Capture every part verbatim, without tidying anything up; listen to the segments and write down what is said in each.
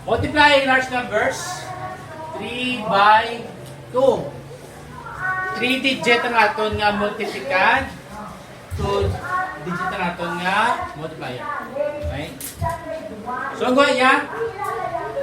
Multiplying large numbers, three by two. Three digit ang aton nga multiplicand, two digit ang aton nga multiplier. Okay? So, ang kuha niya,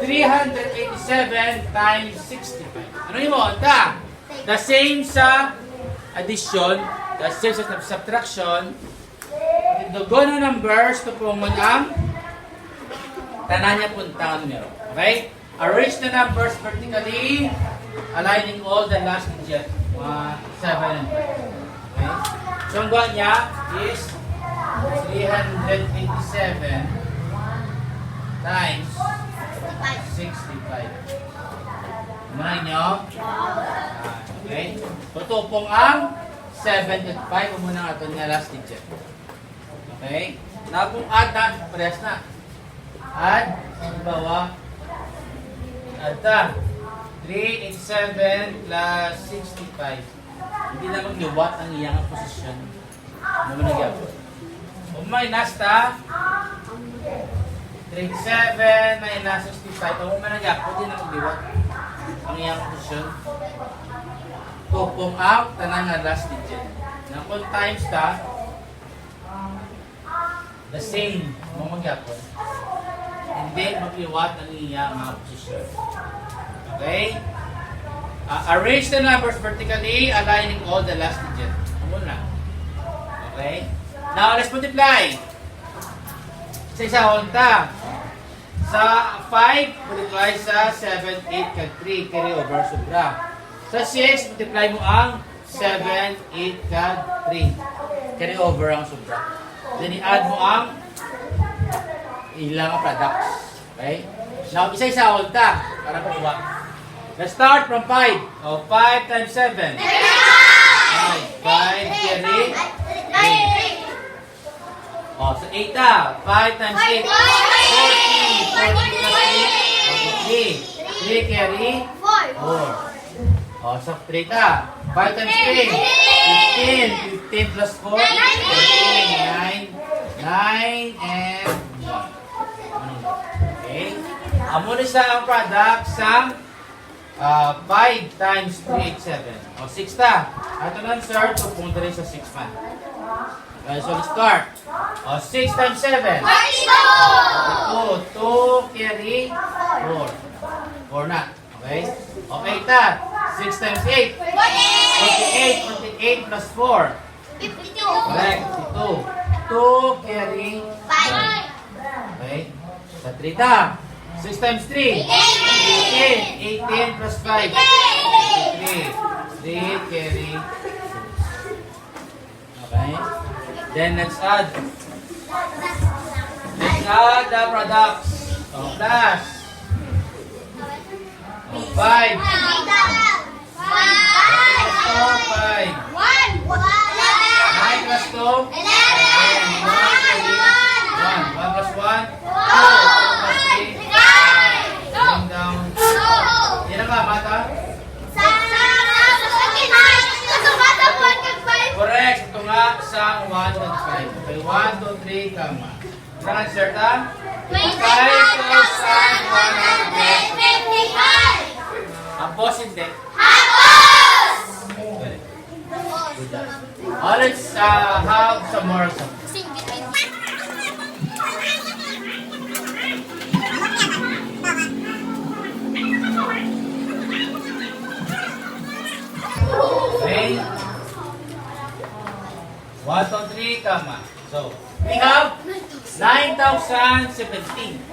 three hundred eighty-seven times sixty-five. Ano yung mo? Anta? The same sa addition, the same sa sub- subtraction, dugo ng numbers, tupungon ang tanan niya puntang numero. Okay? Arrange the numbers vertically, aligning all the last digit. Mga seven and five. Okay? So, ang buwan niya is three hundred eighty-seven times sixty-five. Muna ninyo? Okay? Tutupong ang seven and five, amo na aton nga last digit. Okay? Na kung add na, parehas na. Add, halimbawa, add ta. Three eighty-seven plus sixty-five. Hindi na magliwat ang iyang posisyon. Ano man ang gyapon? Kung minus ta, three eighty-seven minus sixty-five. Ano man ang gyapon? Hindi na magliwat ang iyang posisyon. Tupong out, tanan nga last digit. Na kung times ta, the same, mo magyapon. Hindi magliwat ang iya nga posisyon. Okay? Ah, arrange the numbers vertically, aligning all the last digit. Amo na. Okay? Now, let's multiply. Sa isa, unta. Sa five, multiply sa seven, eight, kag three, carry over, sobra. Sa six, multiply mo ang seven, eight, kag three. Carry over ang sobra. Then, i-add mo ang ilang products. Okay? Now, isa-isa, unta, para makuha. Let's start from five. O, five times seven. Five. Five, carry. Three. O, sa eight, ah. Five times eight. Forty. Forty plus eight. Forty-three. Three carry. Four. O, sa three, ah. Five times three. Fifteen. Fifteen plus four. Nineteen. Nine. Nine and one. Okay. Amo ni sa ang product sang Ah, five times three, eight, seven. O, six ta. Ato na, sir, tupong diri sa six man. Okay, so let's start. O, six times seven. Forty-two. Two. Two carry four. Four na. Okay? O, eight ta. Six times eight. Forty-eight. Forty-eight. Forty-eight plus four. Fifty-two. Correct. Fifty-two. Two carry five. Okay. Sa three ta. Six times three. Eighteen. Eighteen plus five. Fifty-three. Three carry six. Okay. Then let's add. Let's add the products. O, plus. Five. Five. Five. One. Nine plus two. Eleven. One. One plus one. Two. Plus three. Bring down. Yan ang mata. Correct. Ito nga sa one and five. Okay, one, two, three, comma. Ang answer ta? Twenty-five thousand one hundred fifty-five. Hapos, hindi. Hapos! Good job. Oh, let's, uh, have some more. Okay. One, two, three, comma. So, we have nine thousand seventeen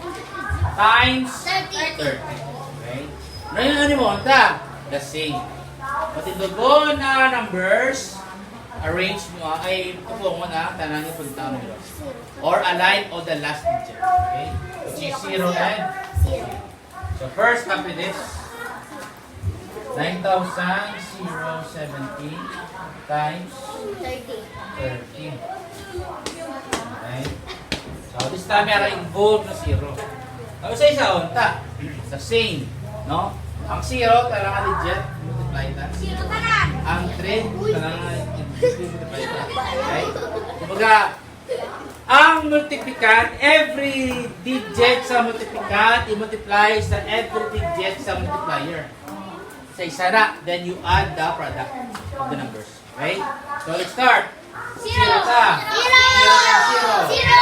times thirty. Okay? Ngayon, ano mo? Anta, the same. Matindugon na numbers, arrange mo, ah, ay, tubungon na, tanan yung pagtawag nila. Or align all the last digit. Okay? Which is zero and zero. So, first, copy this. Nine thousand seventeen times thirty. Okay? So, this time, may involved na zero. Tapos sa isa, unta. The same. No? Ang zero, talaga legit. Multiply na. Zero ka na. Ang three, talaga multiply na. Okay? Kumbaga, Ang multiplicand, every digit sa multiplicand, i-multiply sa every digit sa multiplier. Sa isa na, then you add the product of the numbers. Okay? So, let's start. Zero. Zero ta. Zero. Zero times zero. Zero.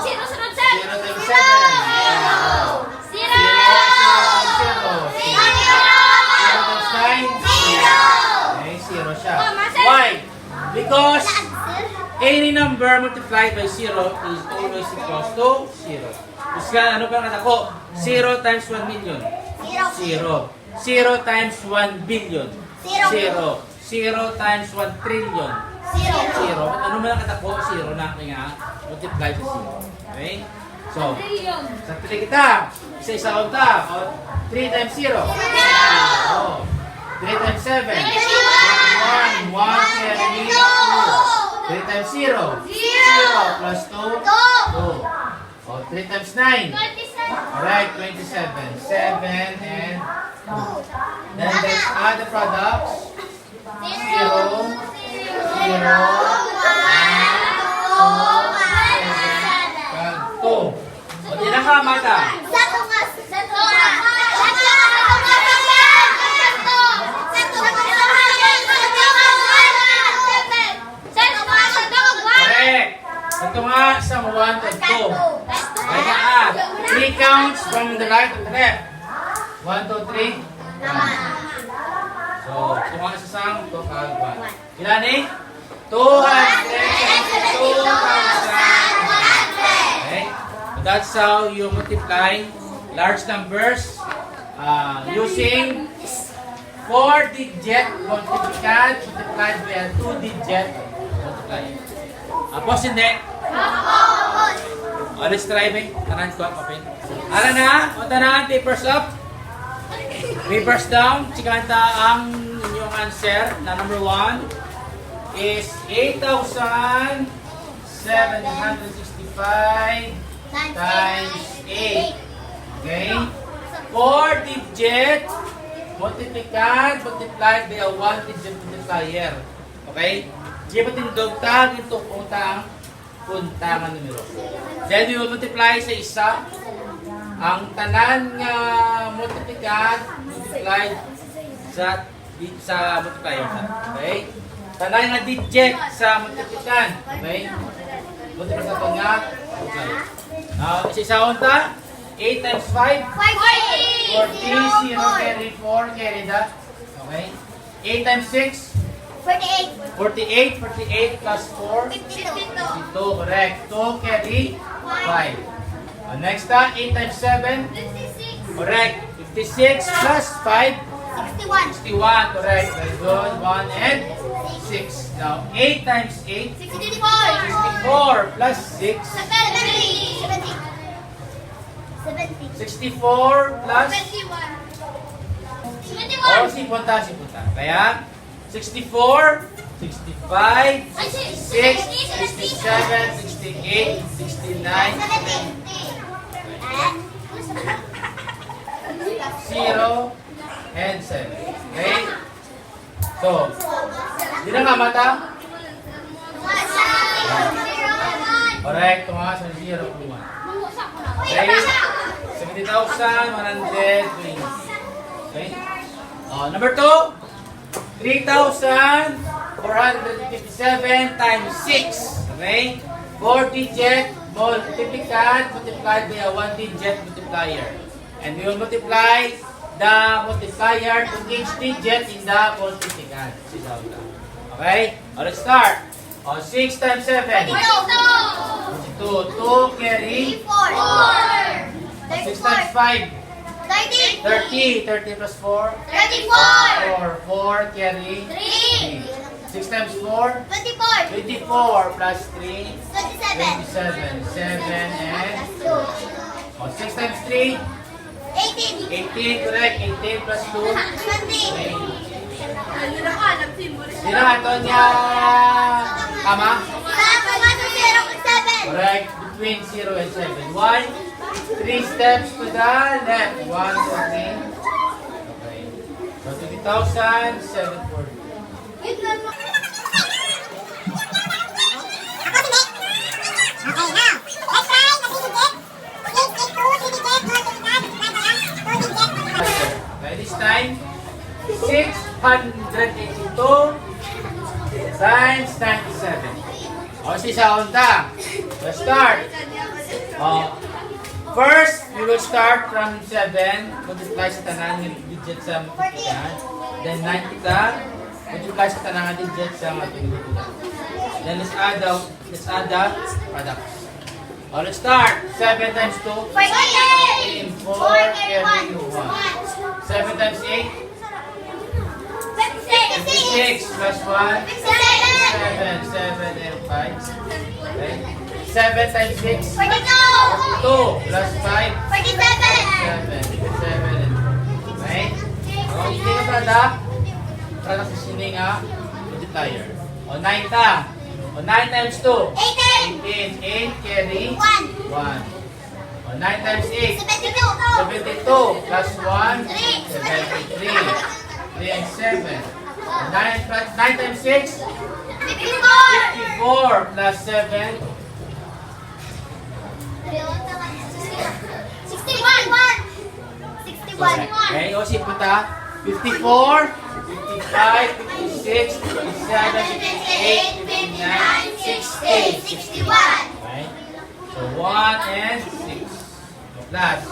Zero times seven. Zero. Zero. Zero. Zero times zero. Zero. Zero times nine. Zero. Okay, zero siya. Why? Because any number multiplied by zero is always equals to zero. Kusgan, ano pa ang kadako? Zero times one million. Zero. Zero. Zero times one billion. Zero. Zero. Zero times one trillion. Zero. Zero. Ano man ang kadako? Zero na. Kaya nga, multiply sa zero. Okay? So, sa pili kita, isa-isa unta. O, three times zero. Zero. Three times seven. Twenty-one. One, one, carry two. Three times zero. Zero plus two. Two. O, three times nine. Twenty-seven. Correct, twenty-seven. Seven and two. Then let's add the products. Zero, zero, one, two, seven, kag two. O, di na ka, mata. Sa tunga, sa tunga. Sa tunga, sa tunga, sa tunga. Correct. Sa tunga sang one to two. Kaya, three counts from the right to the left. One, two, three. One. So, tunga sa sang, two, kag one. Pila ni? Two hundred sixty-two thousand. Okay? So that's how you multiply large numbers, uh, using four-digit multiplicand multiplied by a two-digit multiplier. Tapos hindi. O, let's try, be. Tanan ko, papel. Ara na, o tanan, papers up. Papers down. Chikahan ta ang inyong answer na number one is eight thousand seven hundred sixty-five times eight. Okay? Four digit multiplicand multiplied by a one digit multiplier. Okay? Di ba tindog ta, gintukong ta ang punta nga numero. Then we will multiply sa isa ang tanan nga multiplicand multiplied sa, sa multiplier. Okay? Tanan nga digit sa multiplicand. Okay? Multiply sa tanan nga multiplier. Now, isa-isa unta, eight times five. Forty. Forty, zero carry four, carry the. Okay? Eight times six? Forty-eight. Forty-eight, forty-eight plus four? Fifty-two. Fifty-two, correct. Two carry five. Uh, next, uh, eight times seven? Fifty-six. Correct. Fifty-six plus five? Sixty-one. Sixty-one, correct. Very good. One and six. Now, eight times eight? Sixty-four. Sixty-four plus six? Seventy. Seventy. Seventy. Sixty-four plus? Seventy-one. Seventy-one. Oh, singkwenta, singkwenta. Kaya, sixty-four, sixty-five, sixty-six, sixty-seven, sixty-eight, sixty-nine, zero, and seven. Okay? So, di na nga mata? Correct, tunga sa zero, tunga. Okay? Seventy thousand one hundred twenty. Okay? Oh, number two, three thousand four hundred fifty-seven times six. Okay? Four digit multiplicand multiplied by a one digit multiplier. And we will multiply the multiplier to each digit in the multiplicand. Okay? O, let's start. O, six times seven? Twenty-two. Twenty-two. Two carry? Four. Six times five? Thirty. Thirty. Thirty plus four? Thirty-four. Four. Four carry? Three. Six times four? Twenty-four. Twenty-four plus three? Twenty-seven. Twenty-seven. Seven and two. O, six times three? Eighteen. Eighteen, correct. Eighteen plus two? Twenty. Sino ato niya, ama? Sa, sa, sa zero kag seven. Correct. Between zero and seven. Why? Three steps to the left. One, two, three. Okay. So, twenty thousand seven forty. Yun lang. Okay, now, let's try the digit. Six digit, two digit, four digit, five digit, two digit. Okay, this time, six hundred eighty-two times ninety-seven. O, si sa unta. Let's start. O, first, you will start from seven, multiply sa tanan nga digit sa multiplicahan. Then, ninety ka, multiply sa tanan nga digit sa multiplicahan. Then, let's add out, let's add the products. O, let's start. Seven times two. Forty-eight. Four, carry one. Seven times eight. Fifty-six plus one. Fifty-seven. Seven, seven, and five. Okay. Seven times six. Forty-two. Two plus five. Forty-seven. Seven, seven, and two. Okay. O, hindi na product. Product sa sining, ah, multiplier. O, nine ta. O, nine times two. Eighteen. Eighteen. Eight, carry. One. One. O, nine times eight. Seventy-two. Seventy-two plus one. Three. Seventy-three. Three and seven. O, nine plus, nine times six. Fifty-four. Fifty-four plus seven. Sixty-one. Sixty-one. Okay, o, si puta. Fifty-four, fifty-five, fifty-six, fifty-seven, fifty-eight, fifty-nine, sixty. Sixty-one. Okay. So, one and six. Plus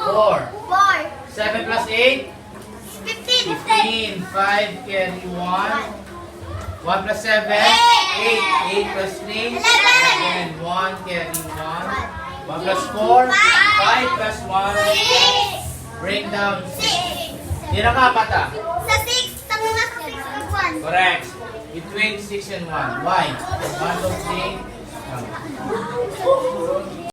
four. Four. Seven plus eight. Fifteen. Fifteen. Five carry one. One plus seven. Eight. Eight. Eight plus three. Eleven. Eleven. One carry one. One plus four. Five. Five plus one. Six. Bring down six. Six. Dira ka, mata. Sa six, sa mga six, one. Correct. Between six and one. Why? One, two, three. One.